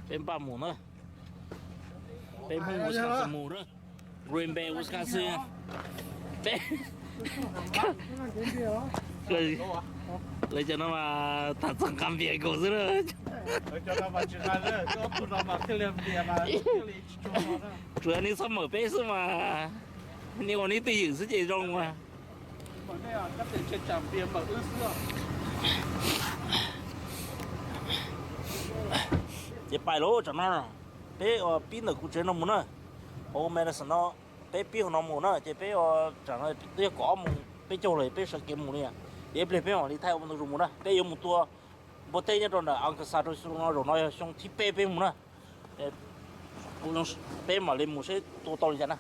Peb npaj mus na. Peb Hmoob Wisconsin mus na. Green Bay, Wisconsin. Peb, lawv cov no mas tham txog qab npias nkaus xwb na. Tsuas yog nej txhob mawm peb xwb mas, nej ua nej twj ywm xwb ces zoo mas. Ces pais lawm tsam no, peb pib ntawm kuv tsev no mus na, hauv Madison no, peb pib hauv no mus na ces peb tsam no twb yog kaum ob moos peb caug lawm peb sawv kev mus li. Ces ib pliag peb mam li thaij ua ntu zus mus na, peb yuav mus tua npua teb nyob rau ntawm Arkansas rau xyoo no, zaum no yog xyoo thib peb peb mus na. Peb mam li mus seb tua tau li cas na.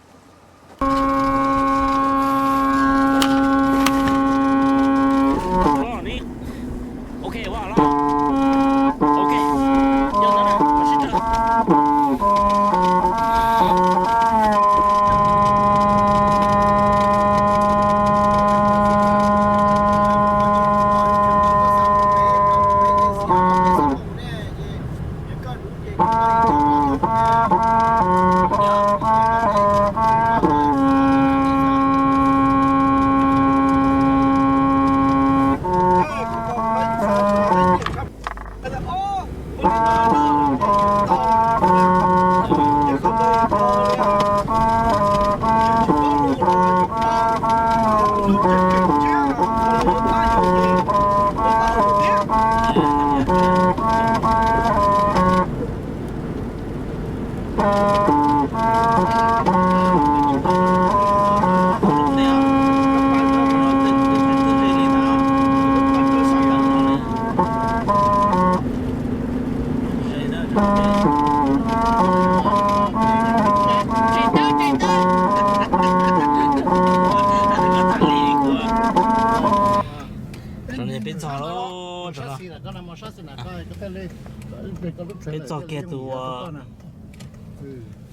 Peb txog kiag tus uas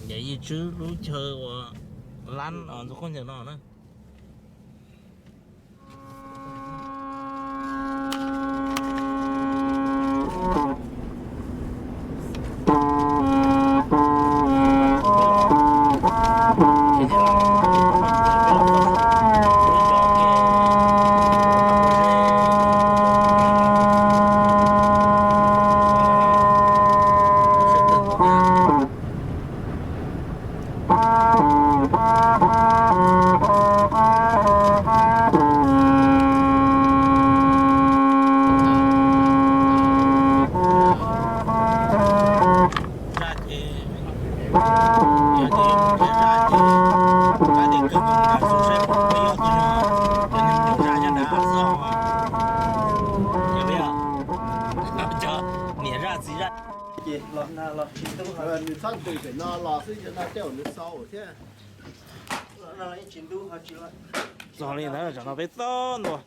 yawm yij tswb lub chaw uas lab ntxuav khaub ncaws no na. Zaj ces, yog tias yuav mus qhia zaj ces, zaj tias kawg nkaus tas xu seb puas yog tus nyuag, tus nyuag nyuam zaj nyob nrad xwb os. Yog, yog, cov niam zaj txiv zaj. Ces los na los tsis ntub, nws txhob nqis pem no los xwb, no tej zaum nws xau thiab. Txog li ntawd, tsam no peb txog ntua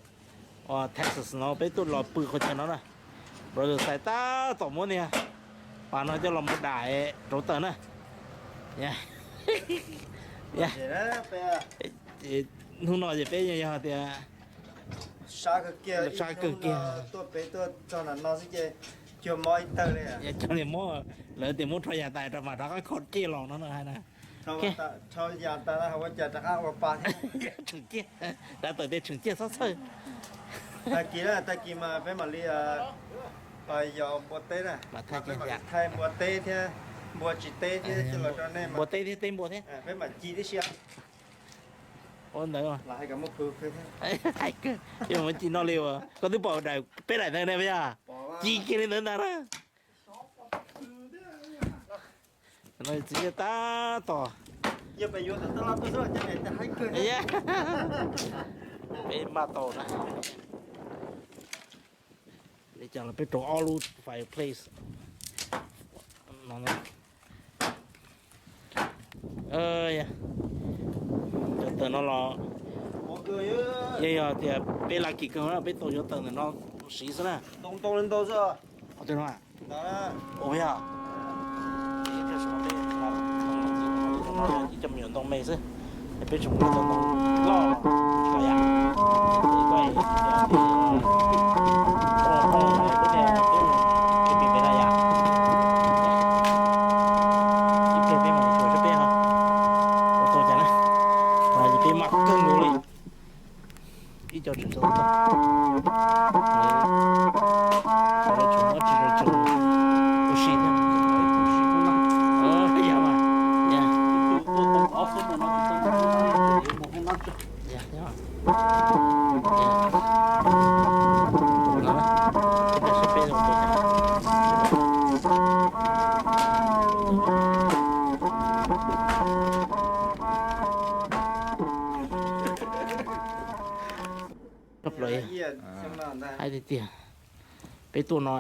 Texas no, peb tuaj los pw qhov chaw no na. Brother Xais tab tom muab niag pas no coj los mus dam rauv taws na. Hnub no ces peb yog tias sab kawg kiag. Cog li muab, lawv tias muab rho yas tas rau mas rov qab kho ceg los no na hais na. Tseem ciaj, dab tawm tej tseem ciaj txhob txhawj. Tag kis, tag kis mas peb mam li yos npua teb na. Peb mam li thaij npua teb thiab, npua tsis teb thiab coj los rau nej. Npua teb thiab teb npua thiab. Peb mam ci tib si. Ua ntawd, hais kawg, yuav mus ci no li uas koj twb pom daim, peb daim ntawd ne puas yog? Ci kiag li ntawd ntag na. No txiv tab tom, peb npaj tau na. Li cas los peb rau ob lub fireplace no. Cov taws no los, yog, yog tias peb lucky kawg, peb tau cov taws ntawm no siv xwb na. Ntoo ntoo li ntau xwb. Qhov twg no? Ua yog, coj me nyuam ntoo me xwb, peb tseem muaj cov ntoo loj los yam, peb, peb, peb, peb, peb, peb, peb, Hais tiag tiag, peb tuaj no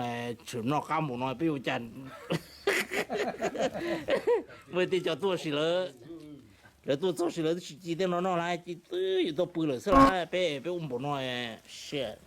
tseem noj qab mus no peb ua cas, muaj tej cov tuaj sis lawv, lawv tuaj txog sis lawv twb tsis ci tej no noj lawm, ci twb yuav tuaj pw lawm xwb lawm, peb peb ua npaum no, shit.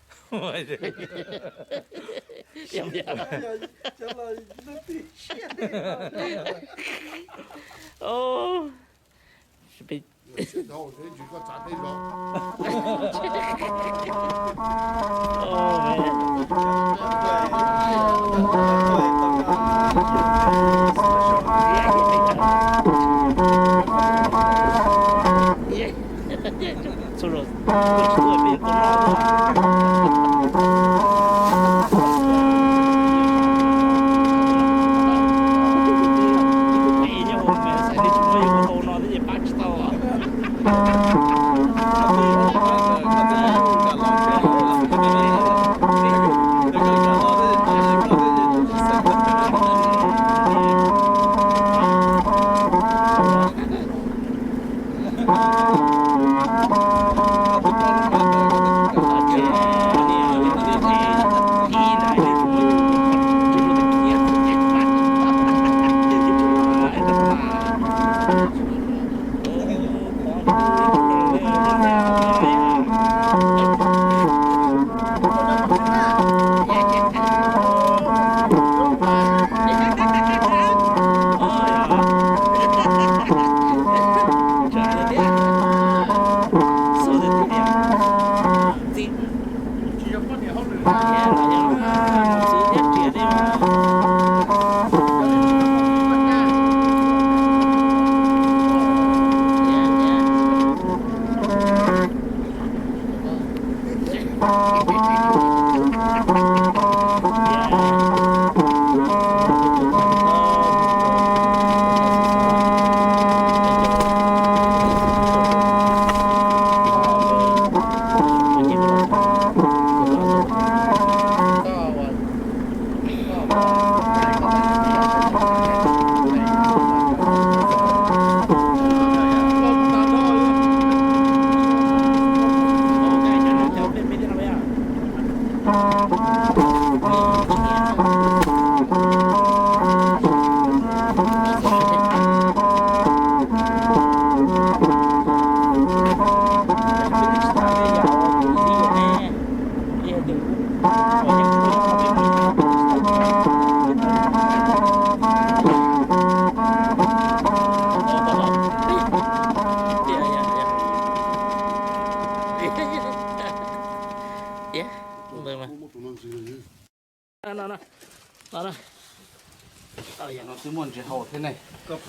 Twb muaj ntsis hau thiab ne. Cov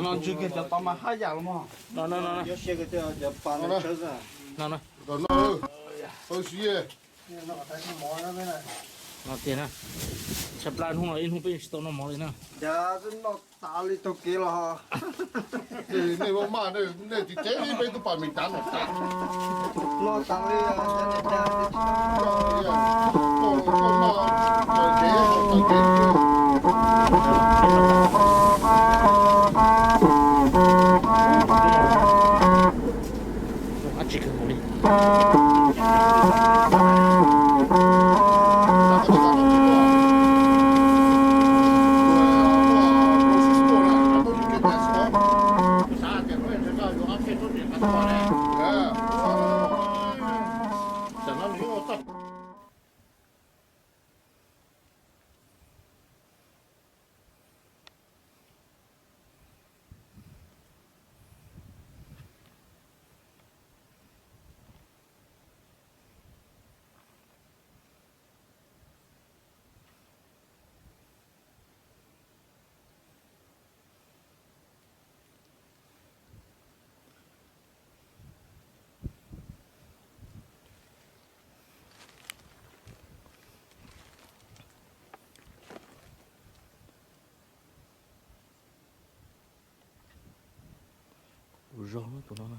no ntsws kiag cov tod mas haj yam los mas. No, no, no, no. Tau siv. No tiag na. Tshaj plaws hnub no ib hnub peb tsis tau noj mov li na. Cas noj tas li taug kev los. Nej muaj maj, nej tsis ceeb ib peb tug pas mis tav no tas. Noj tas li. Dab tsi kawg nkaus li. Kuv zog tus no na.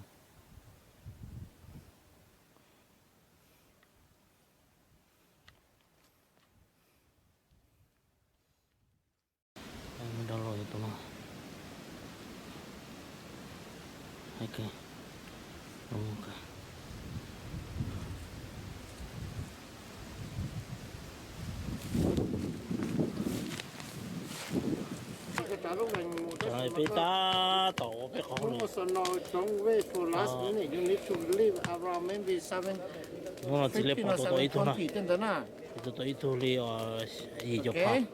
Download tus no. Ok. Peb tab tom ua peb qhov hauj lwm. Hnub no txiv li pom tau ib tug na, tau tau ib tug li yim caum pound,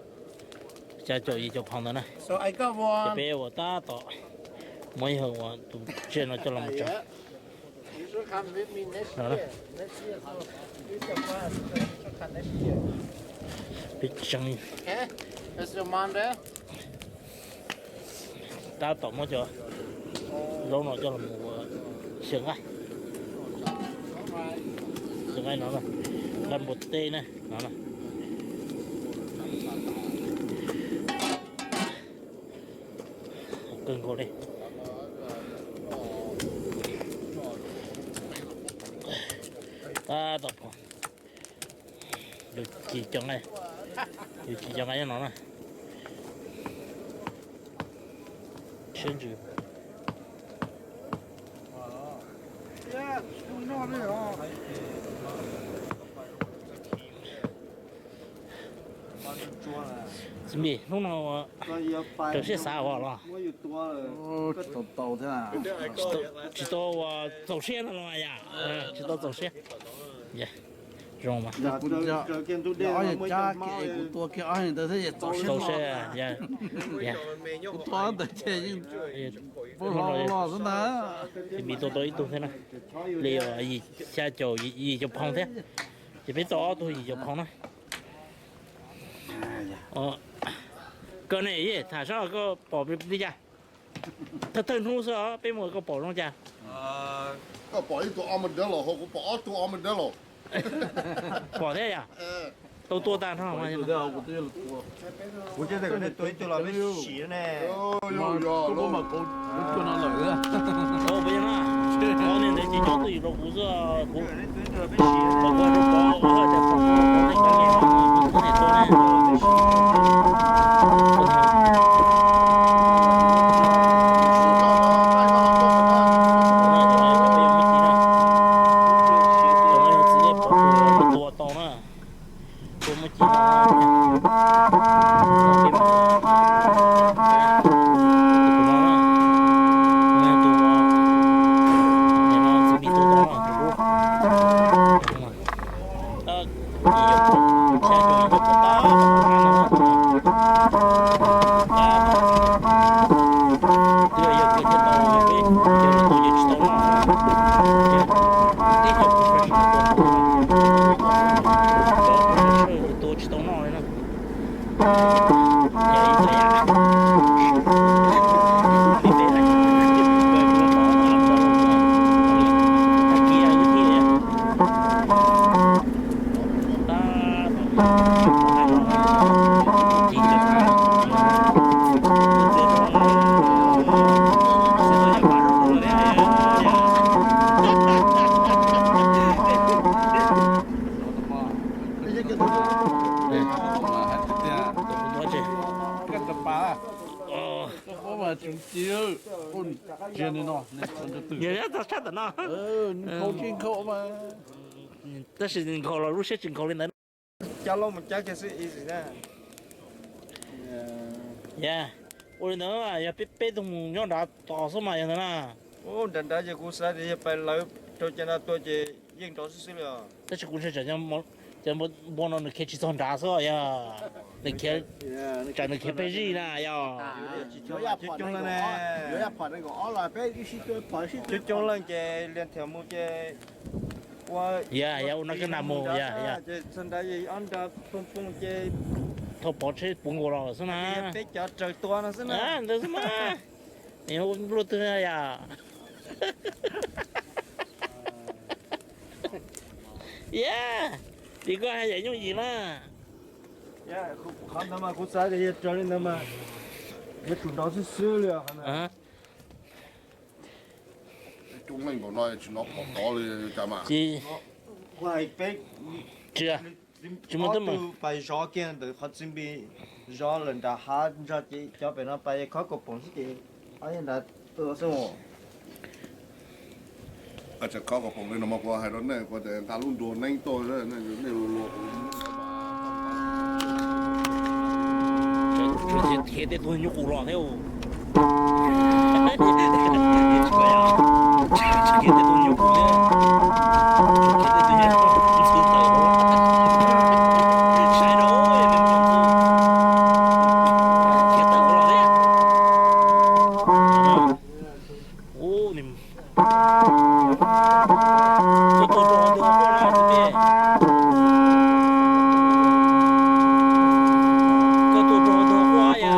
xya caum yim caum pound ntawd na. Ces peb ua tab tom muab ib hawm ua tus tsiaj no coj los mus tsaws. Peb tseev tab tom muab cov zaub no coj los mus ua xyaw nqaij, xyaw nqaij no, nqaij npua teb na no. Kawg nkaus li. Tab tom pom. Yus ci cov nqaij, yus ci cov nqaij nyob no na. Siab ntsws. Txiv Npis, hnub no rau siab xav ua los? Tsis tau ua txaus siab no los yom? Tsis tau txaus siab. Zoo mas. Ob yam cab kiag es kuv tua kiag ob yam ntawd thiab es txaus siab. Kuv tua ntawd ces yeej pub hlo los xwb ntag. Txiv Npis tua tau ib tug thiab na, li yim xya caum yim caum pound thiab. Ces peb tau ob tug yim caum pound na. Koj ne, tham saib koj pom li cas? Thawj thawj hnub xwb os, peb mus koj pom zoo cas? Koj pom ib tug o ma dab los, kuv pom ob tug o ma dab los. Pom thiab yom? Tau tua tag nrho. Kuv tua ib tug los peb siv ne. Koj muab mas kuv cua no lawm. Niag ntawd ces nyob twj ywm rau kuv xwb, kuv pom kuv rau pov, kuv hais tias pom kuv nej cov niag no kuv niam tua ne. Tua muaj ci no, peb mus, tus no, tus no, tus no, tus no, tus no, tus no, twb yog yawg kawg thiaj tau, yog peb cov li tus yawg tsis tau noj, ces tib co professional tua, tua tsis tau noj li na. Yog txog tshaj tam no, tab sis nkhaus los lub siab tsis nkhaus li ntawd. Cab loj mus cab kiag xwb easy na. Yog, ua li ntawd yog peb peb tug mus nyob nrad tos xwb mas yog ntawd na. Nrad nrad ces kuv xav tias yog pais lawv rau cov nrad tua ces yeej nrov xwb xwb li os. Tab sis kuv ntshai tsam cov npua no nws khiav tsis txog nrad xwb yog, nws khiav, tsam nws khiav pes zij na yog, coob coob leej ne, coob coob leej ces lias thiam mus ces ua, yog ua no kab nas mus yog, yog txog nrad ces ob nrad poog poog ces thauj pov tsheb puv nkaus los xwb na. Peb cov raws tua no xwb na. Ntawd xwb mas, luaj twg yom. Yog, vim koj hais yam yooj yim na. Qhov ntawd mas kuv xav tias yog raws li ntawd mas yuav tsum nrov xwb xwb li. Coob leej nkaus no tsis hnov pom tod li cas mas. Kuv hais peb, ob tug pais zov kiag ntawm qhov txiv npis zov lawm nram hav ntsa ces cov pem no pais khob kaus poom xwb ces ob yog nrad tua xwb. Khob kaus poom li no mas kuv hais rau nej, kuv tias nqa lub nruas neeb tuaj, nej luag luag kuv Tsis khiav tej tug nyuj qus los thiab. Tsis khiav tej tug nyuj qus thiab. Tsis khiav tej tug nyuj qus ntxhw tawm hauv. Saib rau, khiav tawm hauv los thiab. Ub, koj tuaj rau hauv twg quaj na txiv pej? Koj tuaj rau hauv twg quaj ya?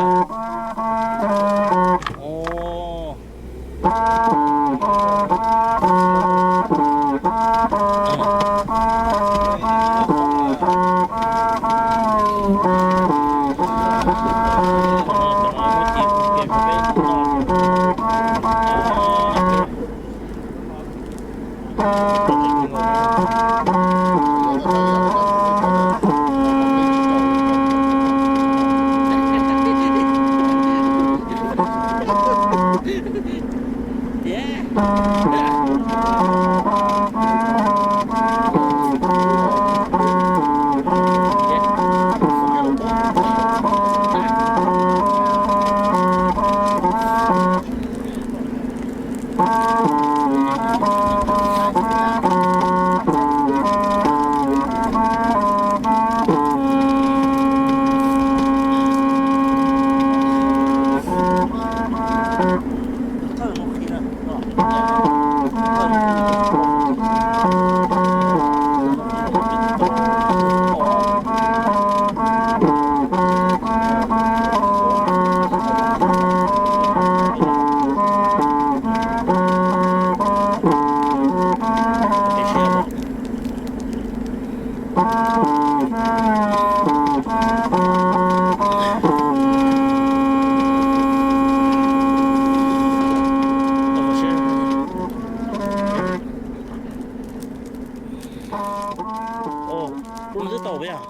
Ov. Ub, twb tau thiab.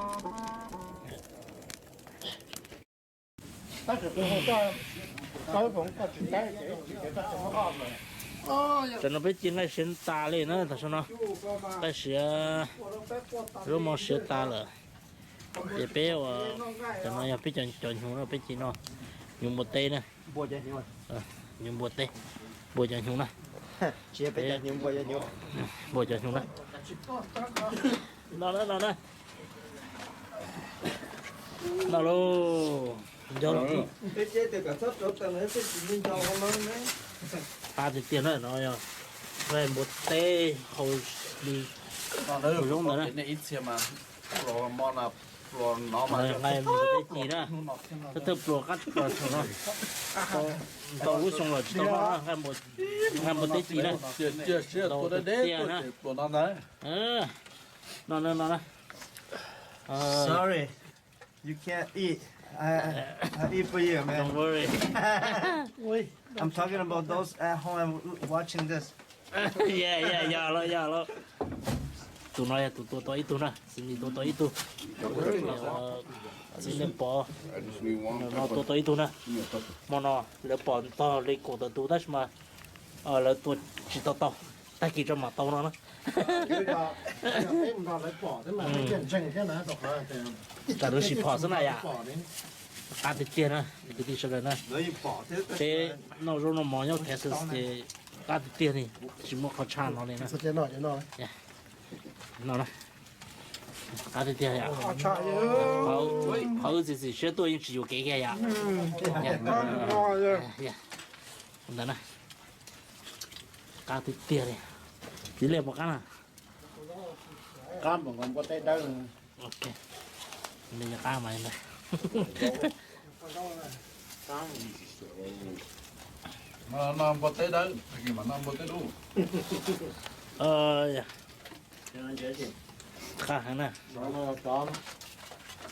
Tam no peb ci nqaij siav tas li na, tam sim no nqaij siav, zaub mov siav tas lawm. Ces peb ua, tam no yog peb cov hnyuv na, peb ci noj hnyuv npua teb na. Hnyuv npua teb, npua cov hnyuv na. Npua cov hnyuv na. No na, no na. No lauj, nco los. Qab tiag tiag na, no yog nqaij npua teb hau li hau zoo ntawd na. Nqaij npua teb ci na, thawj thawj pluas qab pluas saum no. Ntau lub xyoo los tsis tau noj na, nqaij npua teb ci na. Ntau tiag tiag na. No, no, no, no. Sorry, you can't eat. I, I eat for you, man. Don't worry. I'm talking about those at home watching this. Yeah, yeah, yog lawm, yog lawm. Tus no yog tus tua tau ib tug na, txiv nws tua tau ib tug. Txiv nws pov, no tua tau ib tug na. Hmo no lawv pom ntog li kaum tawm tus tab sis mas lawv tua tsis tau tau, tag kis tso mam tau no na. Tam lub sim phom xwb na yom. Qab tiag tiag na kwv tij sawv daws na. Peb noj zaub noj mov nyob Texas ces qab tiag tiag li, tsis muaj qhov tshaj no li na. No na, qab tiag tiag yom. Qhov wb txiav txim siab tuaj yeej tsis yuam kev kiag yom. Ntawd na, qab tiag tiag li. Txiv Liaj puas qab na? Qab npaum nkaus npua teb dawb. Ok, qab mas ntawd. No npua teb dawb, tag kis mam noj npua teb dub. Qab heev na.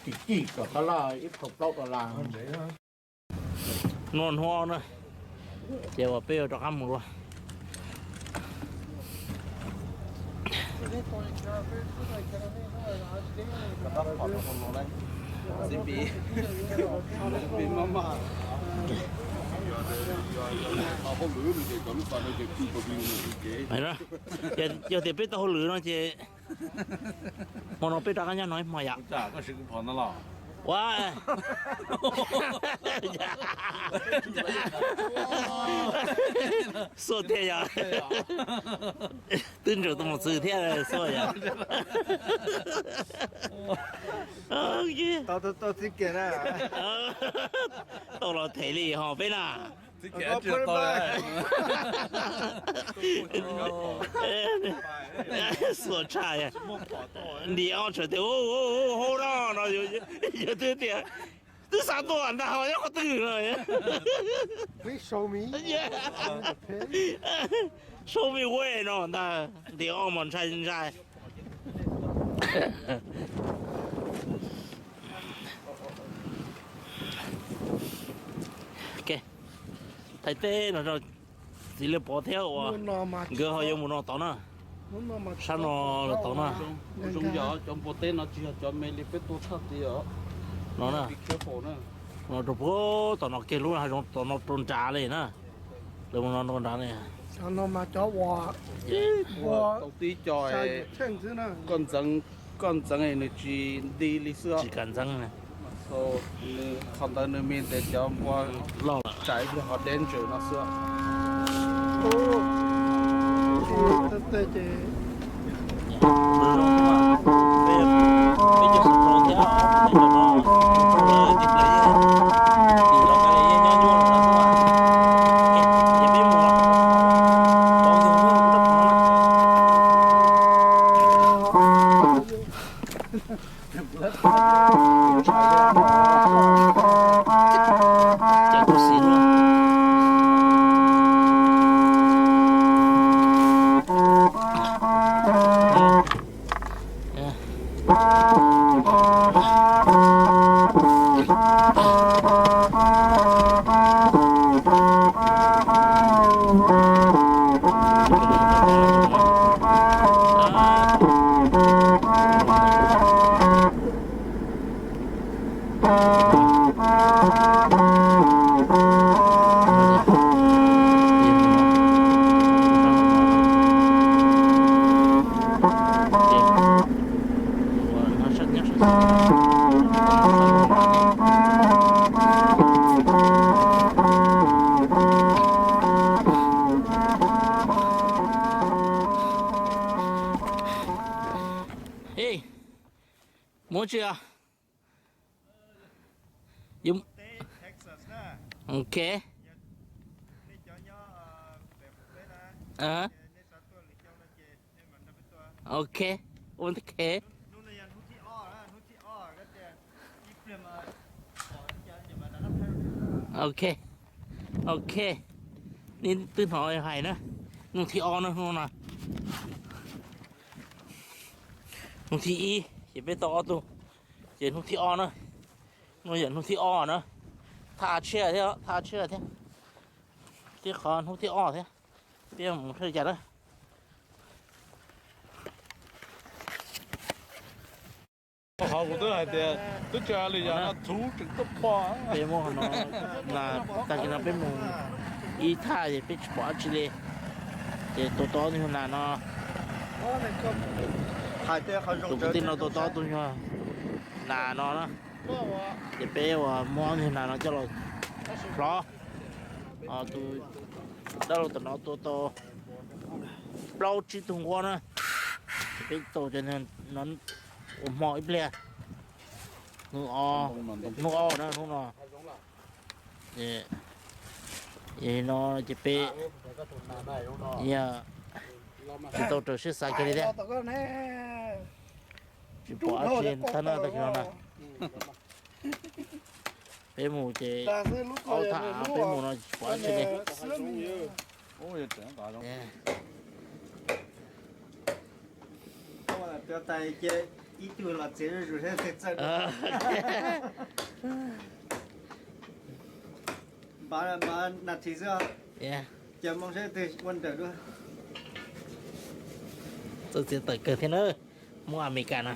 Tim cij kom qab laj ib plaub dollar. Noj hnub ob na, ces uas peb yuav rov qab mus dua. Yog tias peb tau hauj lwm no ces hmo no peb rov qab nyob no ib hmo yom. Koj siv kuv phom no los? Ua, xuaj thiab yog, twb ntsaum tus mos txwv thiab xuaj yog. Tau los them li ho peb na. Xuaj tshaj, nti ob tshawv tias hu no no, yog twb tias twb xav tuaj ntag ho nyob qhov twg no. Show me way no ntag, nti ob mos ntshai ntshai. Thaij teb no rau txiv Liaj Pov thiab uas nkawd ho yuav mus no tod na. Sab no los tod na. Zoo yog cov npua teb no tsis yog cov me li peb tua tshaj tid os. No na, no rau puag tom no kiag lub hav zoov tom no rau nrad li na. Lawv mus no rau nrad li. Tau tib co, koj ntxeev, koj ntxeev nws tsis nti li xwb. Tsis kam ntxeev. Nws qhov ntawd nws me ntes cov npua loj tsam ib pliag ho deb ntsws no xwb. Muab tsi os? Ok. Ok. Ok. Ok. Ok. Nej twb hnov hais na, hnub thib ob na, hnub no. Hnub thib ib ces peb tau ob tug, ces hnub thib ob na, no yog hnub thib ob na, thaj tshiab thiab, thaj tshiab thiab, thiab qhov hnub thib ob thiab, peb mus thaj cas na. Qhov kuv twb hais tias twb tsis hais li yog no txhuv tseem tuaj pom. Peb muab qhov no, tag kis no peb mus ib thaj ces peb tsis pom dab tsi li, ces tua tau tus nyuag nas no. Tus kwv tij no tua tau tus nyuag nas no na, ces peb uas muab tus nyuag nas no coj los hlob. Tus dab laug tom no tua tau plaub tsib tug nquab na, ces peb tau cov no ua hmo ib pliag. Hnub ob na, hnub no, no ces peb tsis tau raws siab xav kiag li thiab. Tsis pom dab tsi tag na, tag kis no na. Peb mus ces aub thaj av peb mus no tsis pom dab tsi li. Txawj txiav tawm kawg thiab na, muab Amelikas no.